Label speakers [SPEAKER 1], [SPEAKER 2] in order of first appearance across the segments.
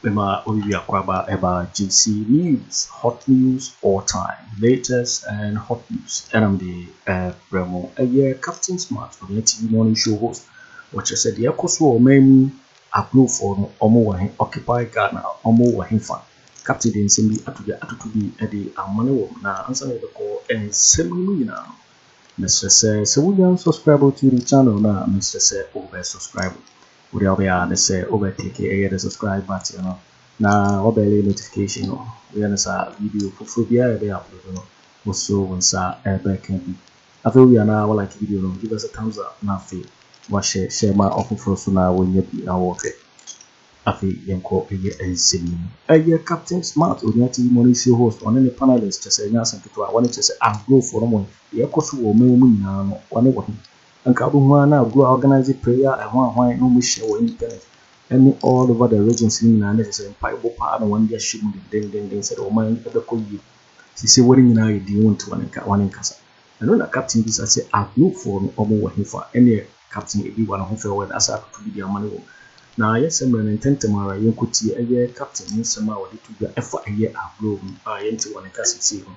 [SPEAKER 1] Mema obi akwaaba ɛba GC News, hot news all time, latest and hot news. Ɛnam de ɛbrɛ mo ɛyɛ Captain Smart on TV morning show host. Wɔkyerɛ sɛ deɛ ɛkɔ so wɔ ɔman mu, aglofoɔ no ɔmo wɔ he? Occupy Ghana, ɔmo wɔ he fa? Captain de nsɛm bi ato dwa atoto bi ɛde amane wɔ na ansa na yɛbɛkɔ nsɛm no mu nyinaa no, mesrɛ sɛ wonya subscribe to the channel no a, mesrɛ sɛ wobɛ subscribe. Wode wobɛyɛ a ne sɛ wobɛ click ɛyɛ the subscribe button no na wabɛle notification no. Woyɛ no saa, video foforɔ biara yɛbɛyɛ upload no, woso wo nsa ɛbɛka bi. Afei wowie na wa like video no, give us a thumbs up, na afei wahyɛ hyɛ ma ɔfoforɔ so na wɔnya bi na wɔhwɛ. Afei yɛnkɔ ɛyɛ nsɛm yi mu. Ɛyɛ Captain Smart, Onua TV morning show host, ɔne ne panelist kyɛ sɛ ɛnyɛ asɛm ketewa. Wɔne kyerɛ sɛ aglofoɔ no mo deɛ ɛkɔ so wɔ ɔman mu nyinaa no, wɔne wɔ he? Nka wobɛhu a na aglo a organize prayer ɛho ahwan na ɔmo hyia wɔ Independence ɛne all over the regions no nyinaa, ne kyerɛ sɛ mpaebɔ paa na wɔn de ahyɛ mu dendendenden sɛdeɛ ɔman ɛbɛkɔ yie. Sisi wɔn nyinaa yɛ din, wɔnte wɔn nka wɔn nkasa. Ɛno na Captain bisa sɛ aglofoɔ no ɔmo wɔ hefa? Ɛne Captain ebi wɔ ne ho fɛ wɔ asa atoto bi de ama ne wɔ na yɛsɛ mmerɛ no ntɛntɛm ara. Yɛnkɔtie ɛyɛ Captain ne nsɛm a wɔde to dwa ɛfa ɛyɛ aglo ho a yɛnte wɔn nka sisi ho.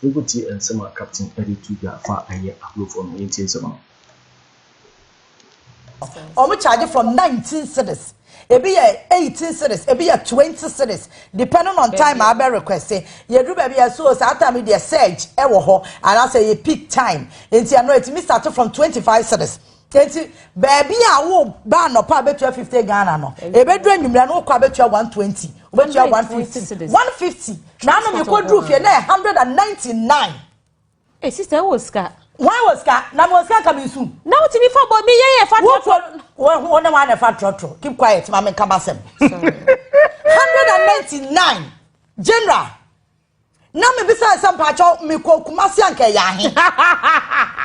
[SPEAKER 1] Yɛnkɔtie nsɛm a Captain ɛde to dwa fa ɛyɛ aglofoɔ no. Yɛntie nsɛm no.
[SPEAKER 2] Ɔmo charge from 19 cedis, ebi yɛ 18 cedis, ebi yɛ 20 cedis, depending on time a abɛ request. Yɛduru baabi yɛ so saa time deɛ, surge ɛwɔ hɔ anaasɛ yɛ peak time, nti ɛno etimi start from 25 cedis. Nti baabi a wo ba anɔpa abetua 50 Ghana no, ebeduru enyimire no, wokɔ abetua 120, obetua 150, 150. Naanu mi kɔ duru fie na yɛ 199.
[SPEAKER 3] Ee, sister, wo sika.
[SPEAKER 2] Wɔn wɔ sika na mo sika ka mi nsu.
[SPEAKER 3] Na wotumi fa bɔ mi yɛn yɛ fa trɔtrɔ.
[SPEAKER 2] Wɔn wɔn ne wɔn na fa trɔtrɔ. Keep quiet, maame nkaba sɛm. 199 general na mi bisa sɛ mpakyɛw, mi kɔ Kumasi anka ɛyɛ ahe?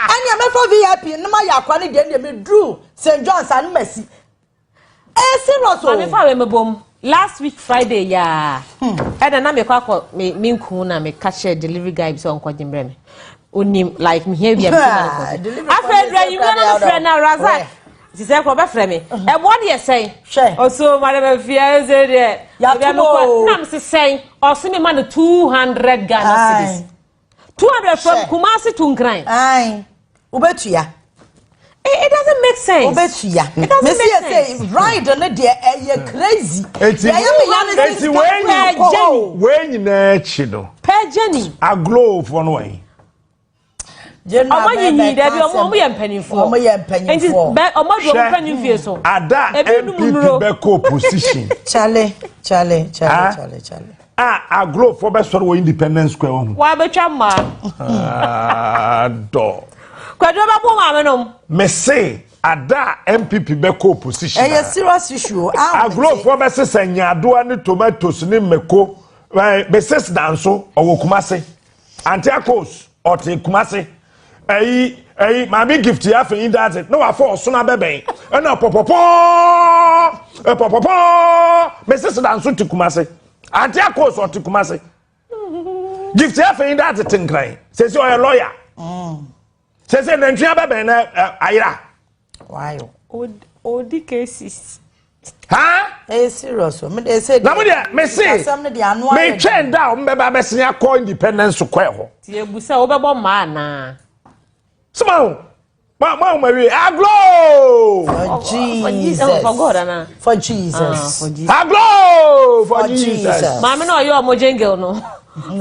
[SPEAKER 2] Ɛnna mɛfa VIP ne ma yɛ akwa ne deɛ mi duru St John's ani ma si ɛyɛ serious o.
[SPEAKER 3] Maame, fa wei mi bom. Last week Friday yaa ɛna na mekɔ akɔ me nkun na meka kyerɛ delivery guy bi sɛ ɔnkɔ gye mbrɛ mi. Onim like mehia bi a mesi ma no kɔ. Afei dura yi wia na mefrɛ na Razak sisɛ kɔ ɔbɛfrɛ me ɛboɔ deɛ sɛn?
[SPEAKER 2] Hwɛ.
[SPEAKER 3] Ɔso madam Afia, ɛsɛ deɛ
[SPEAKER 2] Yàtò o.
[SPEAKER 3] Nam se sɛn? Ɔso mi ma no 200 Ghana cedis, 200 from
[SPEAKER 2] Hwɛ.
[SPEAKER 3] Kumasi to Nkran.
[SPEAKER 2] Ayi, wobɛtua.
[SPEAKER 3] It doesn't make sense.
[SPEAKER 2] Wobɛtua.
[SPEAKER 3] It doesn't
[SPEAKER 2] mesi
[SPEAKER 3] make
[SPEAKER 2] yɛ
[SPEAKER 3] sense.
[SPEAKER 2] sɛ ride no deɛ, ɛyɛ crazy.
[SPEAKER 4] Eti
[SPEAKER 2] deɛ ɛyɛ mi ya ne sɛ
[SPEAKER 4] eti
[SPEAKER 2] sika
[SPEAKER 4] wei
[SPEAKER 2] kura kɔ hɔ o.
[SPEAKER 4] Wei nyinaa akyi no,
[SPEAKER 3] Per journey.
[SPEAKER 4] aglofoɔ no wɔn
[SPEAKER 2] General.
[SPEAKER 3] Ɔmo yiyi
[SPEAKER 2] bɛɛ
[SPEAKER 3] dɛbi,
[SPEAKER 2] bɛka
[SPEAKER 3] ɔmo
[SPEAKER 2] asɛm.
[SPEAKER 3] yɛ mpanyinfoɔ.
[SPEAKER 2] Ɔmo yɛ mpanyinfoɔ.
[SPEAKER 3] Nti bɛ ɔmo adu ɔmo
[SPEAKER 4] Hwɛ.
[SPEAKER 3] mpanyin fie so.
[SPEAKER 4] Ada
[SPEAKER 3] Ebi num
[SPEAKER 4] NPP
[SPEAKER 3] nnuro.
[SPEAKER 4] bɛkɔ opposition.
[SPEAKER 2] Chale, chale, chale.
[SPEAKER 4] Ah?
[SPEAKER 2] Chale, chale.
[SPEAKER 4] A aglofoɔ bɛsɔre wɔ Independence Square wɔn
[SPEAKER 3] Wabɛtwa mmaa.
[SPEAKER 4] Adɔ.
[SPEAKER 3] Kwadwo bɛ bɔ maame nom.
[SPEAKER 4] Mese ada a NPP bɛkɔ opposition
[SPEAKER 2] Ɛyɛ
[SPEAKER 4] a,
[SPEAKER 2] serious issue o.
[SPEAKER 4] Aglofoɔ bɛsesa nyaadoa ne tomatoes ne mmako. Bɛsɛs danso ɔwɔ Kumase, Auntie Akos ɔte Kumase, ɛyi maame Gift yɛ afei yi daadze na wafɔ ɔsono abɛbɛn ɛna pɔpɔpɔɔ pɔpɔpɔɔ. Bɛsɛs danso te Kumase, Auntie Akos ɔte Kumase, Gift yɛ afei yi daadze te Nkran. Sɛsi ɔyɛ lɔya, sɛsi nantwi abɛbɛn na ayira.
[SPEAKER 2] Wayo.
[SPEAKER 3] Odi cases.
[SPEAKER 4] Ha.
[SPEAKER 2] Ɛyɛ serious o, mi de se.
[SPEAKER 4] Na mo deɛ mese
[SPEAKER 2] asɛm no deɛ ano ayɛ.
[SPEAKER 4] Metwɛn da a ɔmo bɛba abɛsen akɔ Independence Square hɔ.
[SPEAKER 3] Tie, ebusa wobɛbɔ mmaa anaa?
[SPEAKER 4] Soma o ma ma ma wi aglo.
[SPEAKER 2] For Jesus.
[SPEAKER 3] For God ana?
[SPEAKER 2] For Jesus.
[SPEAKER 3] Ah, for Jesus.
[SPEAKER 4] Aglo for
[SPEAKER 2] For
[SPEAKER 4] Jesus.
[SPEAKER 2] Jesus.
[SPEAKER 3] Maame na ɔyɛ ɔmo jingle no.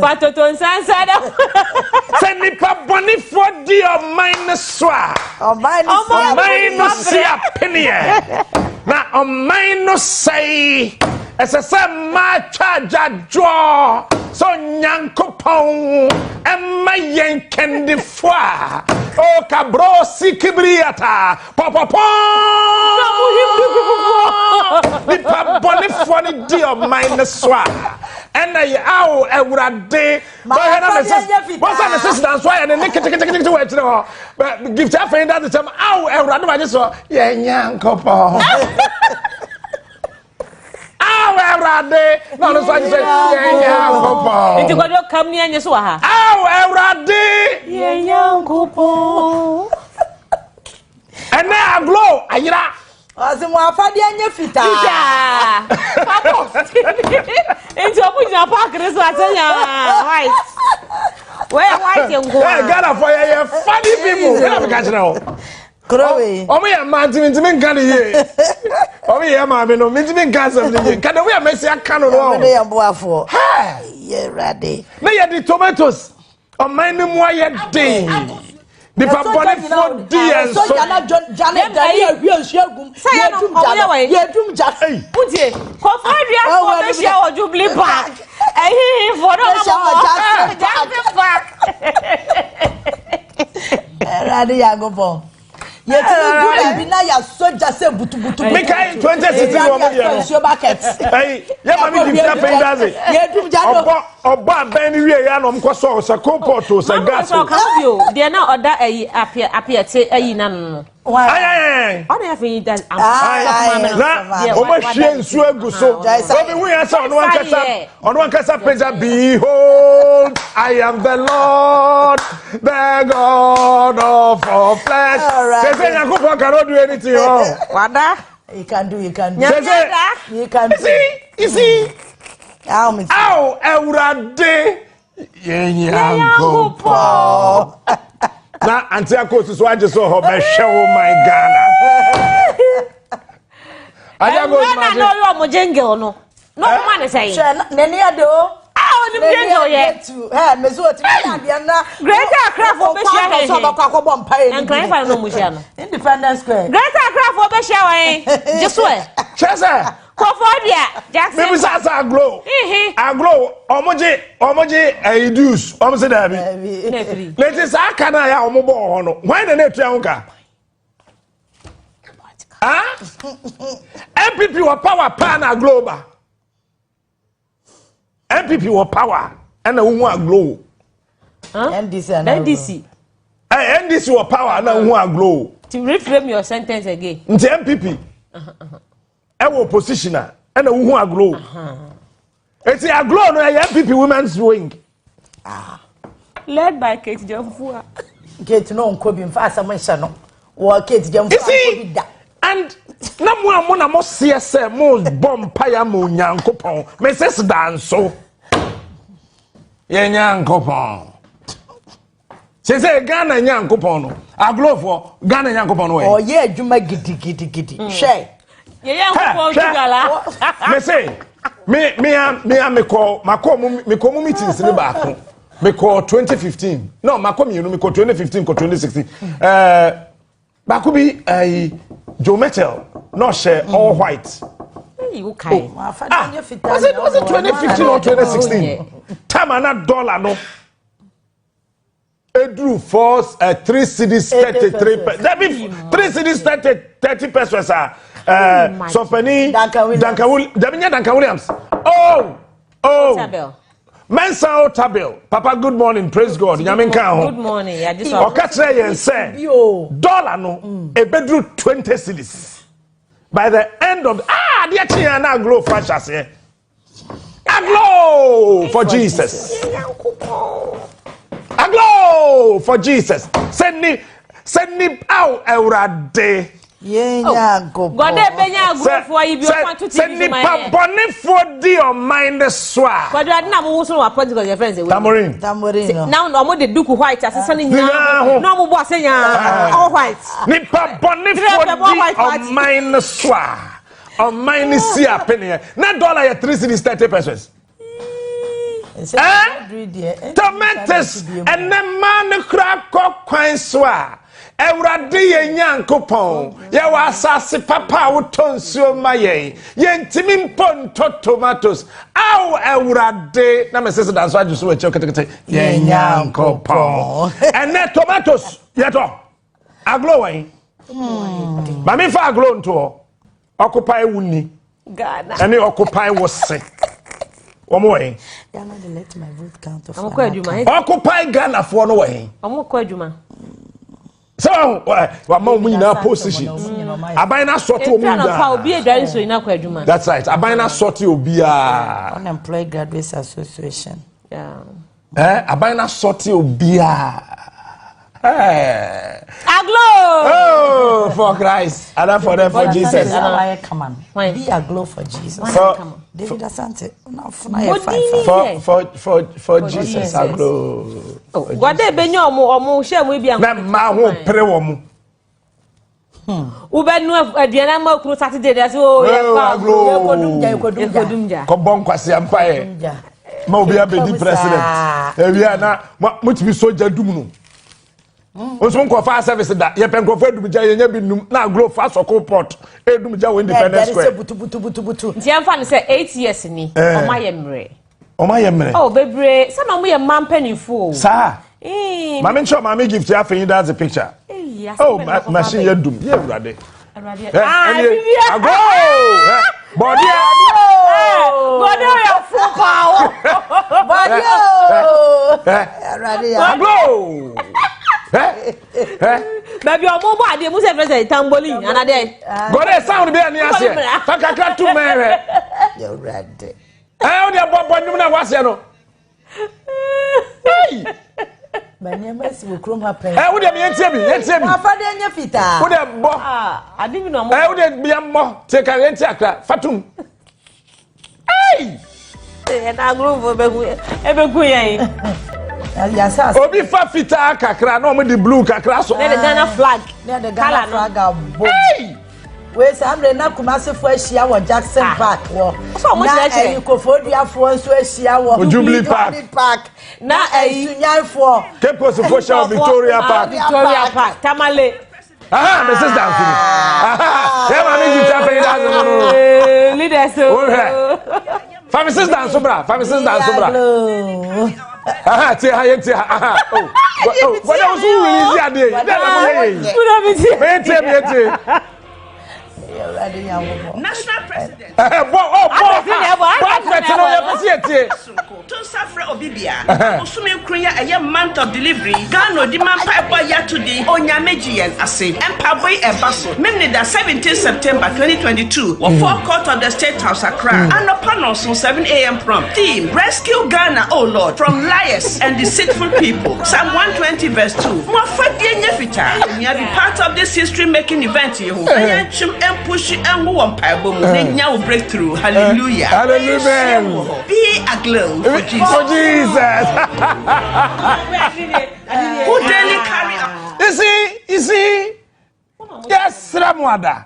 [SPEAKER 3] Fa toto nsansa dɛ.
[SPEAKER 4] Sɛ nipa bɔnifoɔ di ɔman no so a,
[SPEAKER 2] Ɔman no si
[SPEAKER 4] ɔman no si apeneɛ na ɔman no sɛe. Ɛsɛ sɛ mmaa twa adwadwoɔ sɛ Onyankopɔn ɛma yɛn kandifoɔ a ɔkabrɔ si kibiriata pɔpɔpɔ. Nipa bɔnefoɔ no di ɔman no so a, ɛna yɛ awo Awurade bɛhwɛ na
[SPEAKER 2] afadeɛ nyɛ fitaa.
[SPEAKER 4] Wɔn sɛ mese danso ayɛ ne ketekete wɔ akyire hɔ. Gift afei da de kyɛm awo Awurade wagye so yɛ Nyankopɔn awo Awurade na ɔno nso agye sɛ yɛ Nyankopɔn.
[SPEAKER 3] Nti Kwadwo kam ni ɛnyɛ so wɔ ha.
[SPEAKER 4] Awo Awurade.
[SPEAKER 3] Yɛ Nyankopɔn.
[SPEAKER 4] Ɛnɛ aglo ayera.
[SPEAKER 2] Ɔsi mo afadeɛ nyɛ fitaa.
[SPEAKER 3] Fitaa. Papa. Nti ɔmo gyina park ne so ase nyaa white. Wɔyɛ white nko.
[SPEAKER 4] Ɛ Ghana fo yɛ yɛ funny people. Ghana fi ka kyerɛ o.
[SPEAKER 2] Kuro wei.
[SPEAKER 4] Ɔmo yɛ mmaa ntumi ntumi nka ne yie. Ɔmo yɛ maame no ntumi nka asɛm ne yie. Kada wo yɛ mɛsi aka no no.
[SPEAKER 2] Ɔmo ne yɛ boafoɔ. Yɛ wurade.
[SPEAKER 4] Ne yɛ di tomatoes. Ɔman no mu ayɛ den. Nipa bɔnefoɔ di yɛn so.
[SPEAKER 2] Sogya na gya ne gya ne ahwie nsuo agum. Yɛdum gya no. Yɛdum gya.
[SPEAKER 3] Wotie, Koforidua bɛhyia wɔ Jubilee Park. Ɛhihifoɔ no ɔmo wɔ Jackson Park.
[SPEAKER 2] Ɛwurade Nyankopɔn. Yɛtumi du baabi na yɛasɔ gya sɛ butubutu.
[SPEAKER 4] Mekae 2016 wɔ mo deɛ no.
[SPEAKER 2] Nsuo bucket.
[SPEAKER 4] Ɛyi, yɛ ma mi di fia pɛn daze.
[SPEAKER 2] Yɛdum gya no.
[SPEAKER 4] Ɔbɔ ɔbɔ abɛn ni wie ya na ɔmo kɔ sɔ sɛ coal pot o sɛ gas o.
[SPEAKER 3] Ɔka bi o, deɛ na ɔda ɛyi apia apiɛte ɛyi na no no.
[SPEAKER 4] Ayi
[SPEAKER 3] Ɔna yɛ afei da.
[SPEAKER 4] Na ɔmo ahwie nsuo agu so. Obi hu yɛn sɛ ɔno ankasa ɔno ankasa pagya behold I am the Lord the God of all flesh. Sɛ sɛ Nyankopɔn cannot do anything o.
[SPEAKER 3] Wada.
[SPEAKER 2] You can do, you can do.
[SPEAKER 4] Sɛ sɛ
[SPEAKER 2] You can do.
[SPEAKER 4] You see, you see.
[SPEAKER 2] Aw,
[SPEAKER 4] Aw, Awurade yɛn Nyankopɔn. Na ante akɔ so agye so hɔ bɛhwɛ wo man Ghana. Ante akɔ
[SPEAKER 3] Ɛwura na na ɔyɛ ɔmo jingle no. Na ɔmo ma ne sɛn.
[SPEAKER 2] Hwɛ n'ani ade o.
[SPEAKER 3] A onim jingle yɛ.
[SPEAKER 2] Ɛ mesi o ti mi adeɛ na.
[SPEAKER 3] Greater Accra fo bɛhyia hɛn.
[SPEAKER 2] Ɔkɔ akɔ akɔbɔ mpa yɛ.
[SPEAKER 3] Nkran fa na ɔmo hyia no.
[SPEAKER 2] Independence Square.
[SPEAKER 3] Greater Accra fo bɛhyia wɔn. Gye so ɛ.
[SPEAKER 4] Kyerɛ sɛ.
[SPEAKER 3] Koforidua Jackson.
[SPEAKER 4] Mímí sá sá aglo. Aglo ɔmo gye ɔmo gye ɛyi dues ɔmo se daabi. Na eti saa aka na yɛ a ɔmo bɔ wɔ hɔ no hwan na na etua ho ka? Ah? NPP wɔ power paa na aglo ba. NPP wɔ power ɛna wohu aglo.
[SPEAKER 2] NDC ana
[SPEAKER 3] NDC.
[SPEAKER 4] Ɛ NDC wɔ power ɛna wohu aglo.
[SPEAKER 3] To reframe your sentence again.
[SPEAKER 4] Nti NPP ɛwɔ opposition a ɛna wohu aglo. Eti aglo no ɛyɛ NPP women's wing.
[SPEAKER 3] Ah. Led by Kate Jamfua.
[SPEAKER 2] Kate no nko bi nfa asɛm nhyɛ no. Wɔ Kate Jamfua nko bi da.
[SPEAKER 4] And na mo a mo na mo seɛ sɛ mo bɔ mpaeɛ ama Onyankopɔn Mrs. Danso yɛ Nyankopɔn sɛ sɛ Ghana Nyankopɔn no aglofoɔ Ghana Nyankopɔn no wɔ
[SPEAKER 2] ɔyɛ adwuma gidigidigidi hwɛ
[SPEAKER 3] yɛ Nyankopɔn twigala
[SPEAKER 4] me se me me a me a mekɔ makɔ mu mekɔ mu meetings ne baako mekɔ 2015 no makɔ mmienu mekɔ 2015 kɔ 2016 ɛɛ baako bi ɛyi Joe Mettle na ɔhyɛ all white.
[SPEAKER 3] Oh.
[SPEAKER 4] Ah, was it 2015 or 2016? Time ana dollar no. Eduru four 3 cedis 33 pe. That be 3 cedis 30 pesos ah. Sọfẹni Duncan Williams. Duncan Williams. Oh, oh. Mensa Otabil, Papa, good morning. Praise God. Nyame nka ho.
[SPEAKER 3] Good morning.
[SPEAKER 4] Ɔka kyerɛ yɛn sɛ dollar no ebeduru 20 cedis. By the end of adeɛ kye yɛn na aglow fa hyɛ aseɛ. Aglow for Jesus. Aglow for Jesus. Sɛ ni sɛ ni aw Awurade.
[SPEAKER 2] Yɛn Nyankopɔn.
[SPEAKER 3] Gɔdɛ bɛnya agurofoɔ yi bi ɔfa to
[SPEAKER 4] Sɛ
[SPEAKER 3] TV so
[SPEAKER 4] nipa
[SPEAKER 3] ma yɛ.
[SPEAKER 4] bɔnefoɔ di ɔman ne so a.
[SPEAKER 3] Kwadwo ade na mo woso wɔ Pentecost yɛ friends.
[SPEAKER 4] Tambourine.
[SPEAKER 2] Tambourine no.
[SPEAKER 3] Na ɔmo de duku white asesa ne
[SPEAKER 4] Nyinaa
[SPEAKER 3] nyinaa
[SPEAKER 4] ho.
[SPEAKER 3] ho. Na ɔmo bɔ ase nyinaa all white.
[SPEAKER 4] Nipa bɔnefoɔ
[SPEAKER 3] Three
[SPEAKER 4] di
[SPEAKER 3] white party.
[SPEAKER 4] ɔman ne so a. Ɔman ne si apeneɛ. Na dollar yɛ 3 cedis 30 pesos. Eh? Tomatoes ɛnɛ mmaa no kura kɔ kwan so a Awurade yɛ Nyankopɔn yɛwɔ asase papa a wotɔ nsuo ma yɛn yɛntumi mpo ntɔ tomatoes aw Awurade na mɛ sɛ danso agye so wɔ akyire ketekete yɛn Nyankopɔn ɛnɛ tomatoes yɛtɔ aglo wɔn maame fa aglo ntoɔ occupy wo ni
[SPEAKER 3] Ghana.
[SPEAKER 4] ɛne occupy wo se wɔn wɔ yɛn.
[SPEAKER 2] Ghana dey let my vote count.
[SPEAKER 3] Ɔmo kɔ adwuma.
[SPEAKER 4] Occupy Ghana foɔ no wɔ yɛn.
[SPEAKER 3] Ɔmo kɔ adwuma.
[SPEAKER 4] Sɛ wɔn wama wɔn nyinaa position aban na asɔte wɔn
[SPEAKER 3] Etu anɔpa obi
[SPEAKER 4] nyinaa.
[SPEAKER 3] edware nsuo nyinaa kɔ adwuma.
[SPEAKER 4] That's right aban na asɔte obiara.
[SPEAKER 2] Unemployed Graduates Association.
[SPEAKER 3] Yeah.
[SPEAKER 4] Ɛ aban na asɔte obiara.
[SPEAKER 3] Aglow.
[SPEAKER 4] Oh, for Christ. And for them, for Jesus.
[SPEAKER 2] Be aglow for Jesus. For, David Asante.
[SPEAKER 4] For, for, for, for Jesus, aglow.
[SPEAKER 3] Oh, Gwade benyo omo omo share mu bi
[SPEAKER 4] Na ma ho pere wo mo.
[SPEAKER 3] Wobɛnu aduane ama okunu Saturday de ase o yɛ kɔ aglow.
[SPEAKER 2] Yɛ kɔdum gya, yɛ kɔdum gya.
[SPEAKER 3] Yɛ kɔdum gya.
[SPEAKER 4] Kɔbɔ nkwasi ampaeɛ. Ma obi abɛdi president. Ewia na motumi soja dum no. Nso nkɔ fire service da yɛpɛ nkurɔfoɔ adum gya yɛnyɛ bi num na aglow fa sɔko pot edum gya wɔ Independence Square.
[SPEAKER 2] Butu butu butu butu.
[SPEAKER 3] Nti yɛmfa no sɛ 8 years ni ɔmo ayɛ mmerɛ.
[SPEAKER 4] Ɔmo ayɛ mmerɛ.
[SPEAKER 3] Oh, bebree sɛ na ɔmo yɛ mmaa mpanimfoɔ o.
[SPEAKER 4] Saa. Maame nkyɛn maame Gift afei yi that's the picture. Oh, machine yɛ dum yɛ Awurade.
[SPEAKER 3] Ah,
[SPEAKER 4] Aglow bɔdeɛ.
[SPEAKER 3] Bɔdeɛ yɛ fo paa o.
[SPEAKER 2] Bɔdeɛ o.
[SPEAKER 4] Aglow.
[SPEAKER 3] Baabi a ɔmo bɔ adeɛ musa fɛ sɛ tambolin anadɛ.
[SPEAKER 4] Gɔdɛ sound bi a ni aseɛ fa kakra tu mɛhwɛ.
[SPEAKER 2] Awurade.
[SPEAKER 4] Ɛ o deɛ bɔ bɔ nnwom na waseɛ no.
[SPEAKER 2] Ma nneɛma si wɔ kurom ha pɛn.
[SPEAKER 4] Ɛ o deɛ mi yɛn tie bi yɛn tie bi.
[SPEAKER 2] Afadeɛ nyɛ fitaa.
[SPEAKER 4] O deɛ bɔ.
[SPEAKER 3] Ade bi na ɔmo.
[SPEAKER 4] Ɛ o deɛ yɛn bɔ tie ka yɛn tie akra fatum. Ɛyi.
[SPEAKER 3] Ɛna agorɔfo bɛku ɛbɛku yɛn.
[SPEAKER 2] Yasa.
[SPEAKER 4] Obi fa fitaa kakra na ɔmo de blue kakra so.
[SPEAKER 3] Ne de Ghana flag.
[SPEAKER 2] Ne de Ghana flag abɔ. Wei saa mmerɛ na Kumasefoɔ ahyia wɔ Jackson Park wɔ. Na ɛyi Kofoduafoɔ nso ahyia wɔ
[SPEAKER 4] Jubilee Park.
[SPEAKER 2] Park. Na ɛyi Sunyanfoɔ.
[SPEAKER 4] Cape Coast foɔ hyia wɔ Victoria Park.
[SPEAKER 3] Victoria Park Tamale.
[SPEAKER 4] Aha, my sister nso. Aha, yɛ maame Gift afei da ase no no.
[SPEAKER 3] Leaders o.
[SPEAKER 4] Wohwɛ. Fa me sister nso bra, fa me sister nso bra. Aha, tie ha, yɛn tie ha. Aha. Oh, oh, wɔde wo so release adeɛ yi. Dɛ na mo yɛ yɛ yi. Mɛ tie, mɛ tie.
[SPEAKER 5] National President.
[SPEAKER 4] Bɔ ɔ bɔ bɔ advert no yɛ pɛ si yɛ tie.
[SPEAKER 5] To nsa frɛ obi bia. Bosome nkron yɛ ɛyɛ month of delivery. Ghana odi ma mpaebɔ a yɛato din Onyame gye yɛn ase. Mpaebɔ yi ɛba so Memeneda 17 September 2022 wɔ forecourt of the State House, Accra. Anɔpa nɔnson 7 a.m. prompt. Theme: Rescue Ghana, O Lord, from liars and deceitful people. Psalm 120 verse 2. Mo afadeɛ nyɛ fitaa. Onua, be part of this history making event yi ho. Na yɛntwem mpushi ɛnwo wɔ mpaebɔ mu. Na nya wo breakthrough. Hallelujah.
[SPEAKER 4] Hallelujah.
[SPEAKER 5] Be aglow for Jesus.
[SPEAKER 4] For Jesus.
[SPEAKER 5] Who daily carry out.
[SPEAKER 4] You see, yes, Ramuada.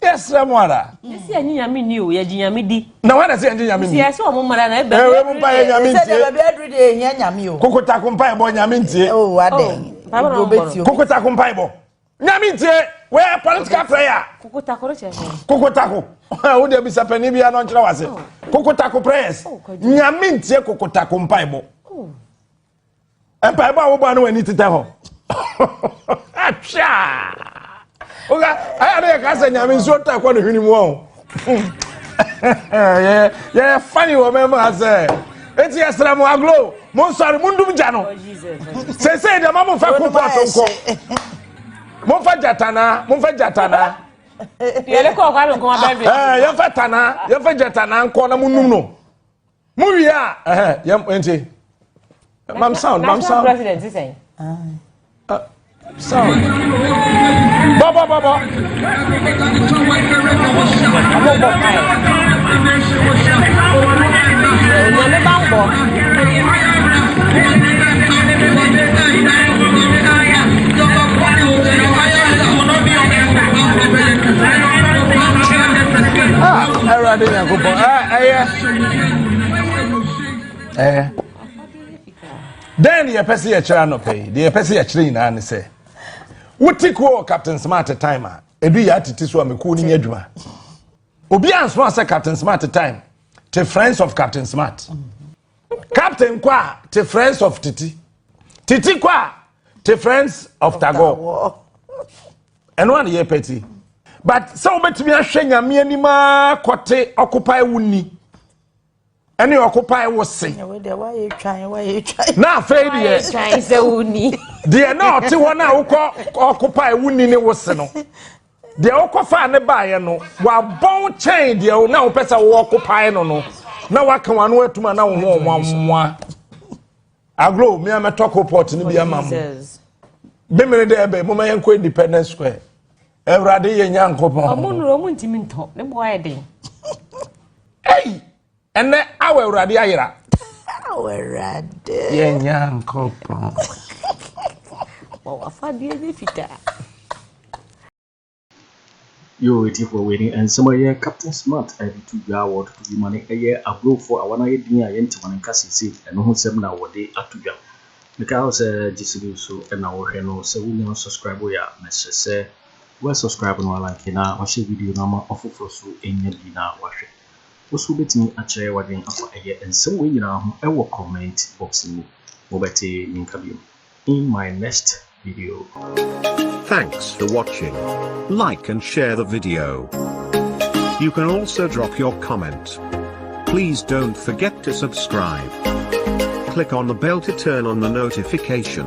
[SPEAKER 4] Yes, Ramuada.
[SPEAKER 3] Yɛsi ɛnyi Nyame ni o, yɛgye Nyame di.
[SPEAKER 4] Na wɔn na sɛ yɛgye Nyame ni.
[SPEAKER 3] Yɛ sɛ ɔmo mara na ɛbɛ.
[SPEAKER 4] Ɛwɛ mu mpa yɛ Nyame
[SPEAKER 2] Sɛ deɛ
[SPEAKER 4] ntie.
[SPEAKER 2] baabi aduru deɛ ehia Nyame o.
[SPEAKER 4] Kokotako mpa yɛ bɔ Nyame ntie.
[SPEAKER 2] O adɛn.
[SPEAKER 3] Oh,
[SPEAKER 4] Kokotako mpa yɛ bɔ. Nyame ntie. Wɔyɛ political prayer.
[SPEAKER 3] Kokotako no kyerɛ sɛ.
[SPEAKER 4] Kokotako. Wo deɛ bisa panin bi anɔ nkyerɛ wase. Kokotako prayers. Nyame ntie kokotako mpa yɛ bɔ. Mpa yɛ bɔ a wobɔ ano wɔ ani tetɛ hɔ. Atwa. Oga ayɛ ne yɛ ka sɛ Nyame nsuo tɔ ɛkɔ ne hwene mu ɔn. Yɛ yɛ funny wɔ mɛma sɛ. Eti yɛsrɛ mo aglo mo nsɔre mo ndum gya no. Sese deɛ ma mo nfa ko pɔt nkɔ. Mo nfa gyatana, mo nfa gyatana.
[SPEAKER 3] Yɛlɛ kɔ ɔkwa mi nkɔmɔ bɛɛ bi.
[SPEAKER 4] Ɛɛ yɛnfa tana, yɛnfa gyatana nkɔ na mo num no. Mo wie a ɛhɛ yɛn nti. Mam sound, mam
[SPEAKER 3] National
[SPEAKER 4] sound.
[SPEAKER 3] president sisan.
[SPEAKER 4] Sound. Bɔ bɔ bɔ bɔ.
[SPEAKER 3] Ɔmo bɔ mpae. Onyame ba ń bɔ.
[SPEAKER 4] Ah, Awurade Nyankopɔn. Ɛ ɛyɛ. Ɛyɛ. Dɛn ne yɛpɛ sɛ yɛkyerɛ anɔpɛ yi? Deɛ yɛpɛ sɛ yɛkyerɛ nyinaa ne sɛ wote kuo wɔ Captain Smart time a edu yɛ atete so a mekuo no nyɛ adwuma. Obi ansoma sɛ Captain Smart time te Friends of Captain Smart. Captain kɔ a te Friends of Titi. Titi kɔ a te Friends of Tagore. Ɛno a ne yɛpɛ ti. But sɛ wobɛtumi ahwɛ Nyame anim a kɔte ɔkopae wo ni ɛne ɔkopae wo se.
[SPEAKER 2] Wei deɛ wayɛ twan, wayɛ twan.
[SPEAKER 4] Na afei deɛ
[SPEAKER 3] Twan sɛ wo ni.
[SPEAKER 4] Deɛ na ɔte hɔ na wokɔ ɔkopae wo ni ne wo se no, deɛ wokɔfaa ne baeɛ no wabɔn kyɛn deɛ na wopɛ sɛ wowɔ ɔkopae no no na waka wano atum a na wo ho ɔnwanwa. Aglo mi amɛtɔ coal pot ni bi ama mo. Bimiri dɛ ɛbɛ mo ma yɛn kɔ Independence Square. Awurade yɛ Nyankopɔn.
[SPEAKER 3] Ɔmo nuru ɔmo ntumi ntɔ ne bo ayɛ den.
[SPEAKER 4] Ɛyi ɛnɛ awɔ Awurade ayera.
[SPEAKER 2] Awɔ Awurade.
[SPEAKER 4] Yɛ Nyankopɔn.
[SPEAKER 3] Wɔ afadeɛ nye fitaa.
[SPEAKER 1] Yo, etiefoɔ, wei ne nsɛm a ɛyɛ Captain Smart ɛde to dwa a wɔde to bi ma no ɛyɛ aburofo a wɔn ayɛ din a yɛnte wɔn nka seesei. Ɛno ho nsɛm na wɔde ato dwa. Meka wo sɛ GCB so ɛna wɔhwɛ no sɛ wonya subscribe yɛ a, mɛhyɛ sɛ wɔ subscribe no, like na wahyɛ video no ama ɔfoforɔ so ɛnya bi na wahwɛ. Wo so wobɛtumi akyerɛ w'adwene afa ɛyɛ nsɛm wei nyinaa ho ɛwɔ comment box no mu. Mobɛte menka bio in my next video.
[SPEAKER 6] Thanks for watching. Like and share the video. You can also drop your comment. Please don't forget to subscribe. Click on the bell to turn on the notification.